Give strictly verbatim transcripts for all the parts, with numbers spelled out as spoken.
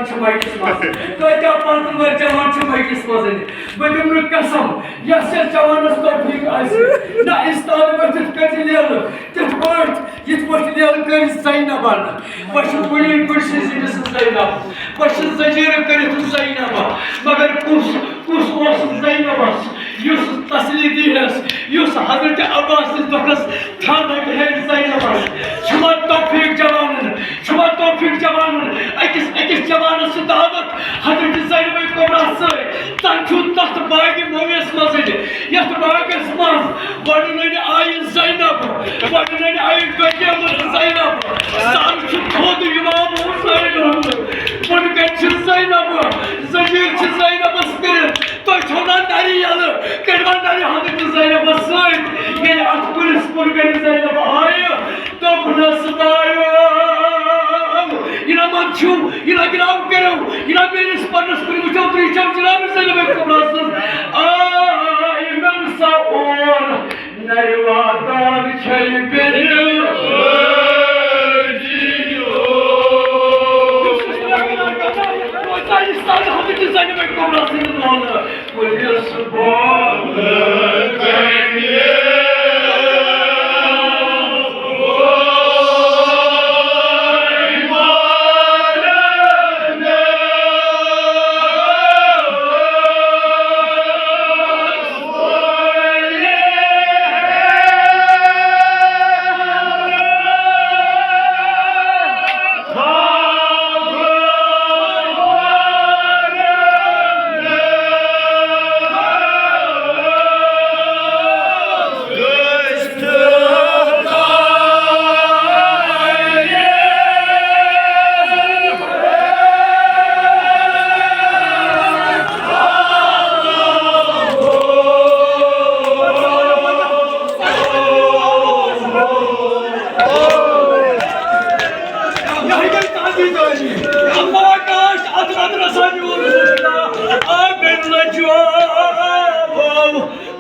چھِ مجلس منٛز۔ کۭتیٛاہ پنٛژٕ وُہٕرۍ جوان چھِ مجلس منٛز۔ بہٕ دِمہٕ نہٕ قسم، یَس یَس جوانَس توفیٖق آسہِ، نہ اِستاد ؤتھِتھ کٔرِتھ لیلہٕ، تِتھ پٲٹھۍ، یِتھ پٲٹھۍ لیلہٕ کٔرِتھ زینبَن۔ بہٕ چھُس بُڈی بُڈۍ سٕنٛز أمِس زینب، بہٕ چھُس زٔجیٖرٕ کٔرِتھ زینب۔ مگر کُس، کُس اوس زینبَس، یُس تسلی دیہس، یُس حضرت عباس سٕنٛدِس دۄکھس تھل رٹہِ ہے زینبس؟ چھُوا توفیٖق جوانن؟ چھُوا توفیٖق جوانن؟ أکِس أکِس جوانس چھِ دعوت حضرت زینب کبریٰ سۭتۍ۔ تۄہہِ چھُو تتھ باغِ مویس منٛز، یتھ باغس منٛز گۄڈٕنۍ آیہِ زینب، گۄڈٕنۍ آیہِ قدیمہٕ زینب، سر چھُ تھوٚد امام حسین، بۄنہٕ کنہِ چھِ زینب، زٔمیٖن چھِ زینبس کٔرِتھ۔ تۄہہِ چھو نا نرِ یلہٕ، کٔرِوا نرِ حضرت زینبس سۭتۍ؟ ییٚلہِ اتھ کُلِس کُن گٔے زینب آیہِ، دوٚپنس، بایو، یہِ نا منٛد چھُو، یہِ نا گراو کٔرِو، یہِ نا میٲنِس پرنس کُن وٕچھو، تُہۍ چھو جناب زینب کبریٰ سٕنٛز۔ آے مےٚ سا اور، نرِ واتان چھے بیٚنہِ۔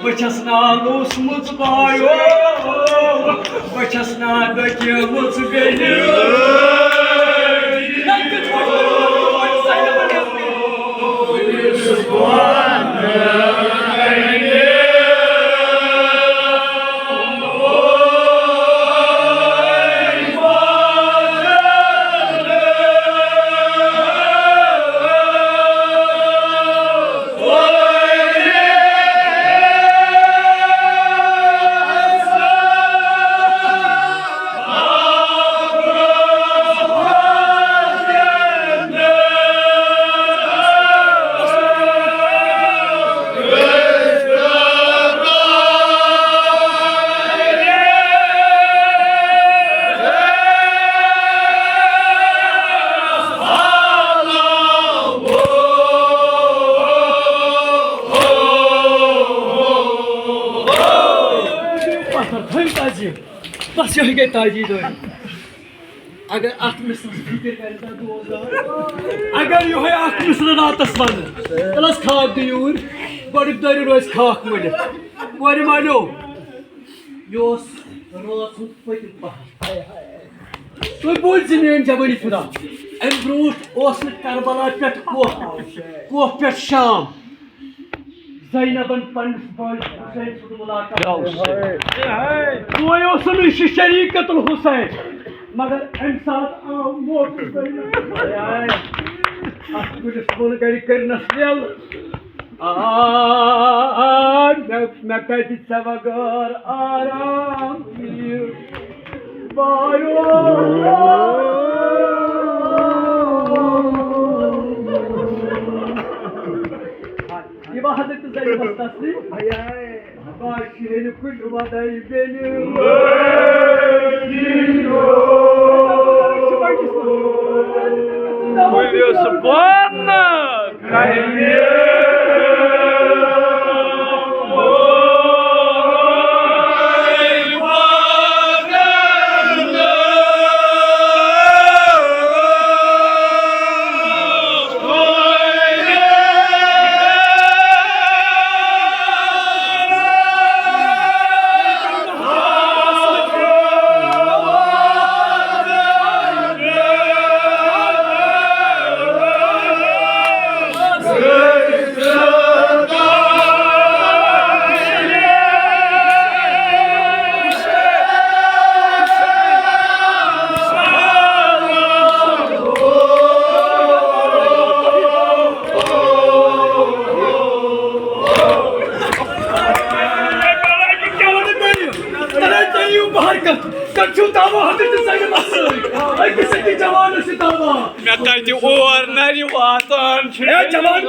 بہٕ چھَس نا لوٗسمٕژ بایو، بہٕ چھَس نا ڈۄکیمٕژ بیٚنہِ۔ پتھر تھٲوِو تازِ۔ بس یِہوٚے گٔے تازی دٲری۔ اگر اتھ مِثلس فِکر کرِ زانٛہہ دوستدار، اگر یِہوٚے اکھ مِثل راتس ونہٕ، تیٚلہِ حظ کھاکھ دِ یوٗرۍ، گۄڈٕ دٲرِو روزِ کھاکھ مٔلِتھ۔ کورِ مالیو، یہِ اوس رٲژ ہُنٛد پٔتِم پہر۔ تُہۍ بوٗزِو میٛٲنۍ جوٲنی فِدا۔ اَمہِ برٛونٛٹھ اوس نہٕ کربلا پٮ۪ٹھ کوہ، کوہ پٮ۪ٹھ شام۔ زینبن پننِس بٲیِس حسین سۭتۍ مُلاقات۔ بوے اوسُم، یہِ چھُ شریٖکت الحسین، مگر اَمہِ ساتہٕ آو موت زینب۔ اَتھ کُلِس کُن گرِ کٔرنَس یَلہٕ۔ آ، آ، مےٚ، مےٚ کَتہِ ژےٚ بغٲر آرام یہِ بارو۔ یہِ بہٕ حضرت زینبس تسلیم۔ بہٕ شیرِ کُلۍ وَدَے بیٚنہِ۔ ؤلِو سُبحان اللہ۔ مےٚ کَتہِ اور نَرِ واتان چھِ۔ اے جوان،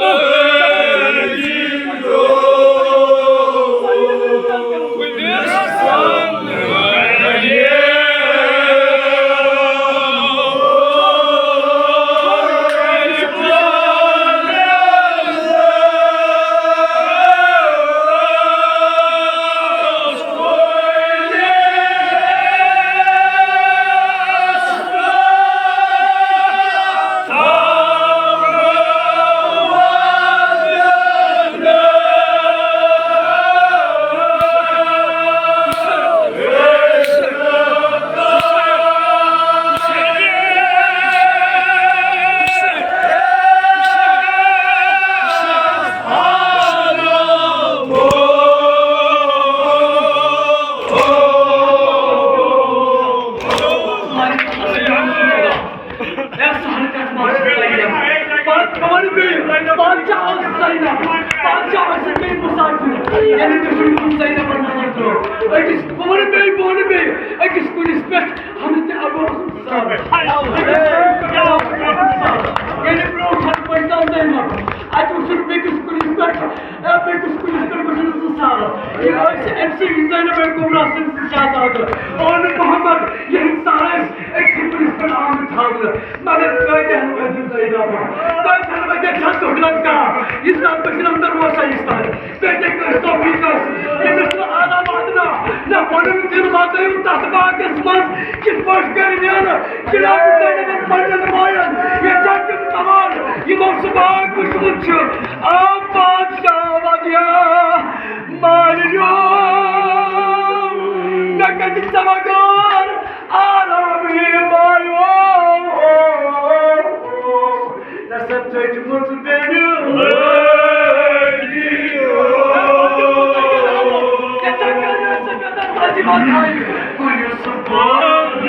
پتہٕ بہٕ وَنہٕ بیٚیہِ، پتہٕ چھِ آز زینب، پتہٕ چھِ آز سُہ بیٚیہِ مُسافِر۔ ییٚلہِ تُہۍ چھِو یِمَن زینبَن نظر ترٛٲو، أکِس، بہٕ وَنہٕ بیٚیہِ، بہٕ وَنہٕ بیٚیہِ، أکِس کُلِس پٮ۪ٹھ حضرت ابو ییٚلہِ برونٛٹھ ہَتھ پٔتۍ تَو زینب، اَتہِ وٕچھُن بیٚکِس کُلِس پٮ۪ٹھ، اے، بیٚکِس کُلِس پٮ۪ٹھ وٕچھُن زٕ سال۔ یہِ ٲسۍ أمۍ سٕے زینب کُبرا سٕنٛدۍ شہزادٕ۔ اونُن محمد، یِہِنٛدۍ سال ٲسۍ أکسٕے کُلِس پٮ۪ٹھ آمٕتۍ تھاونہٕ۔ مگر کٲتیٛاہَن وٲتۍ زینب؟ کٲتیٛاہَن وٲتۍ؟ چھا دۄکھٕ لَگان؟ یہِ زَن بہٕ چھُس اَندَر روزان یہِ سال۔ بیٚیہِ کٲنٛسہِ توفیٖق آسہِ، ییٚمِس نہٕ آداب واتنا، نہ پَنُن دِل واتنٲیِو تَتھ باغَس منٛز، کِتھ پٲٹھۍ کَرِ نیرٕ جناب زینبَن پنٛنٮ۪ن مایَن ییٚتٮ۪ن تِم سوال یِمو سُہ باغ وٕچھمُت چھُ۔ آ بادشاہ ودیا مالِیو، مےٚ کَتہِ ژےٚ بغٲر آرام یہِ مایو۔ نسا تھٔجمٕژ بیٚنہِ۔ کُلِس بۄن۔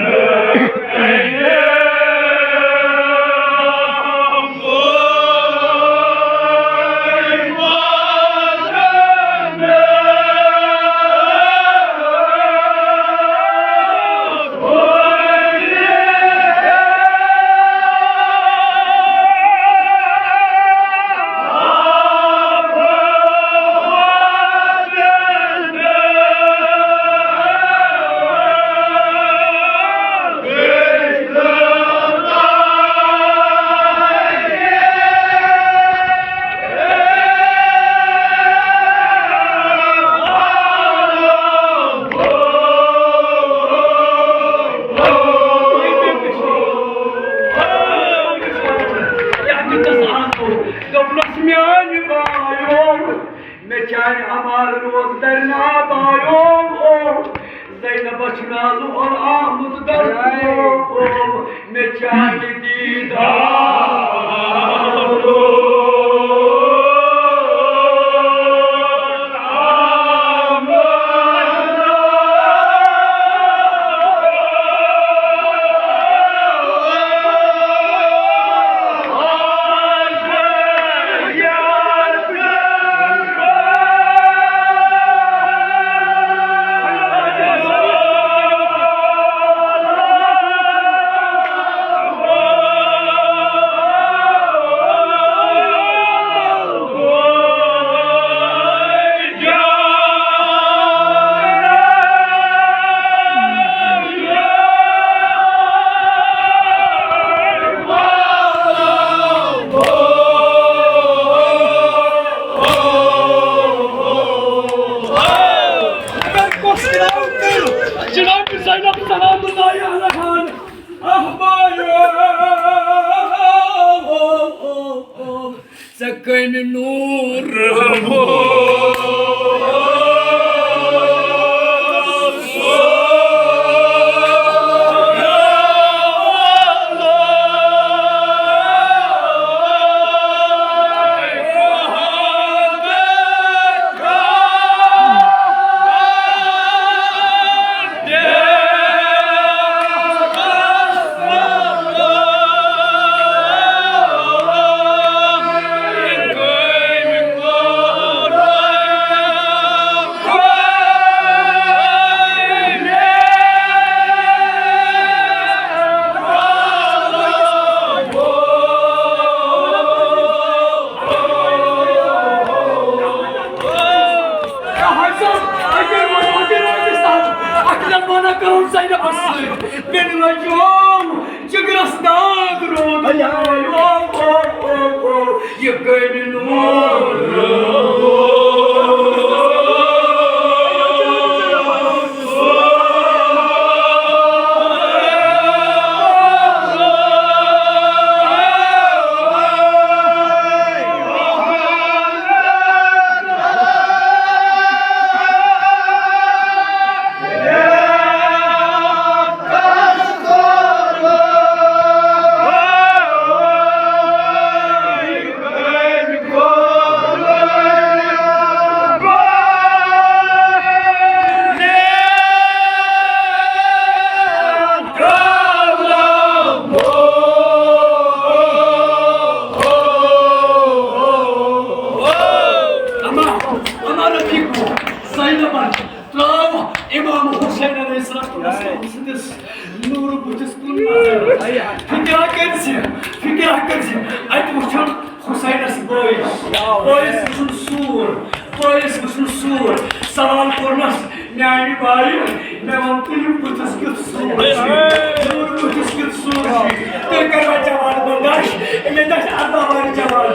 دوٚپنَس، میٛانہِ بایو، مےٚ چانہِ عمارٕ روز درنا بایو۔ زینبس چھُ نالہٕ اورٕ آمُت درد۔ مےٚ چانہِ دیٖدار۔ جناب زینب سلام اللہ علیہا۔ آہ بایو، ژےٚ کٔمۍ نوٗر۔ اما، اما رفیق، زینبن ترٛاو امام حسین علیہ السلام سٕنٛدِس نوٗرٕ بُتھِس کُن نظر۔ فِکرا کٔرۍ زِ، فِکرا کٔرۍ زِ، اَتہِ وٕچھُن حسینس بٲیِس، بٲیِس وٕچھُن سوٗر، بٲیِس وٕچھُن سوٗر۔ سوال کوٚرنس، میانہِ بایہِ، مےٚ وَن تہٕ یہِ بُتھِس کیُتھ سوٗر چھُ؟ نوٗرٕ بُتھِس کیُتھ سوٗر چھُ؟ تُہۍ کَروا جوان برداش؟ مےٚ دَچھ اَرداہ وَہرِ جوان۔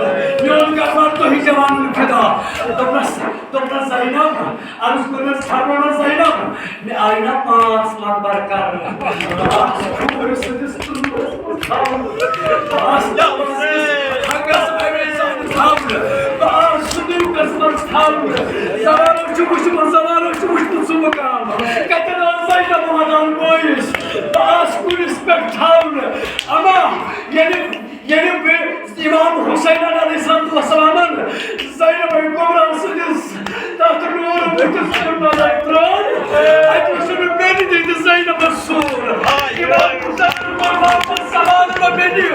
میون کَروا تُہۍ جوانَن فدا؟ دوٚپنَس، دوٚپنَس، زینب، عرض کوٚرنَس، فرموونَس زینب، مےٚ آیہِ نا پانٛژھ نمبر کرنہٕ۔ بہٕ آس کھوٗرِ سٕنٛدِس کُنوُہَس منٛز تھاونہٕ۔ بہٕ آس نٮ۪برَس کِس ہنٛگَس اَمے ساتہٕ تھاونہٕ۔ بہٕ آس سُہ نیوٗکَس منٛز تھاونہٕ۔ زمانو چھُ وٕچھمُت، زمانو چھُ وٕچھمُت سُہ مُقام۔ کَتٮ۪ن ٲس زینب وَنان بٲیِس؟ بہٕ آس کُلِس پٮ۪ٹھ تھاونہٕ۔ اما، ییٚلہِ ییٚلہِ بہٕ امام حسین علیہ الصلوۃ والسلامن زینب کبریٰ سٕنٛدِس تتھ نوٗرٕ بُتھِس کُن نظر ترٲو، اتہِ وُچھ مےٚ بیٚنہِ تہِ تہِ زینبس سوٗر۔ امام حسین کوٚر واپس سوال مےٚ بیٚنہِ،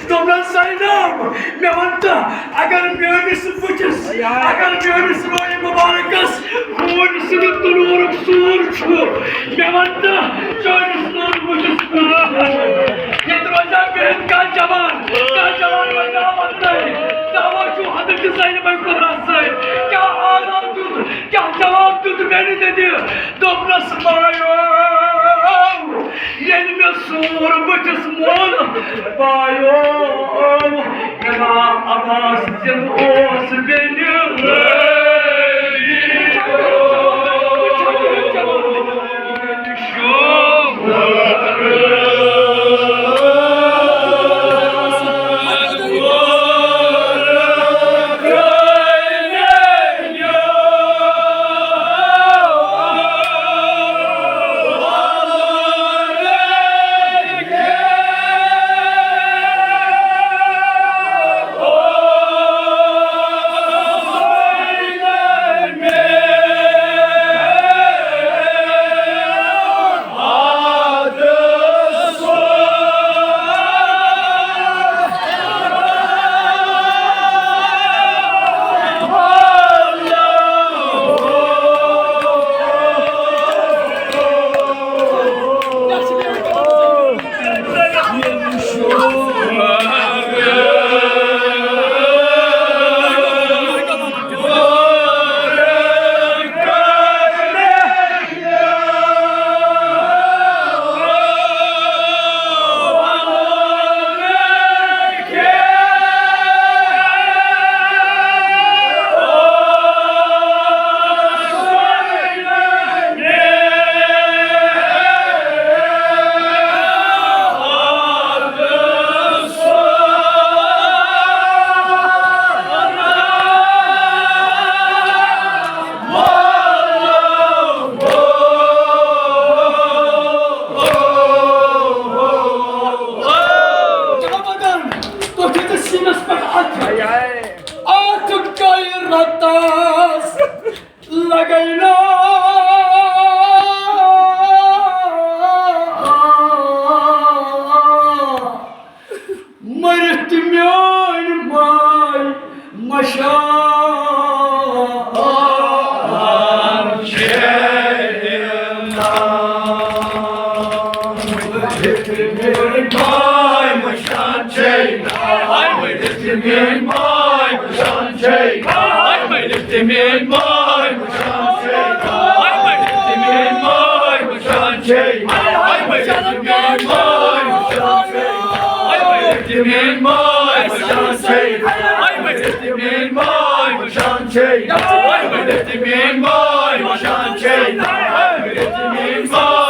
دوٚپنس، زینب، مےٚ وَن تہٕ، اگر میٲنِس بُتھِس، اگر میٲنِس رویہِ مُبارکس خوٗن سُنٛد تنوٗرُک سوٗر چھُ، مےٚ وَن تہٕ، چٲنِس نوٗرٕ بُتھِس کُن۔ ییٚتہِ روزِ ہا بِہِتھ کانٛہہ جوان، کانٛہہ جوان وَنہِ ہا وَننَے، دعوا چھُ حضرت زینبَے کُبریٰ سۭتۍ۔ کیٛاہ آرام دیُت، کیٛاہ جواب دیُت بیٚنہِ تہِ دِ؟ دوٚپنَس، بایو، ییٚلہِ مےٚ سوٗر بٕتھِس مول، بایو، مےٚ نا عباس زِنٛدٕ اوس بیٚنہِ۔ جوابن، تُہۍ چھِو سیٖنَس پٮ۪ٹھ اَتھٕ۔ اَتھ غیرتَس لَگَے نا۔ مٔرِتھ تہِ میٲنۍ ماے مشان چھے نا۔ مٔرِتھ تہِ میٲنۍ ماے مشان چھے نا۔ ہاے مٔرِتھ تہِ میٲنۍ ماے مشان چھے نا۔ ہاے مٔرِتھ تہِ میٲنۍ ماے مشان چھے نا۔ ہاے مٔرِتھ تہِ میٲنۍ ماے مشان چھے نا۔ ہاے مٔرِتھ تہِ میٲنۍ ماے مشان چھے نا۔ ہاے مٔرِتھ تہِ میٲنۍ ماے مشان چھے نا۔ ہاے مٔرِتھ میٲنۍ ماے وٕچھان چھے، میٲنۍ ماے وٕچھان چھے، میٲنۍ ماے۔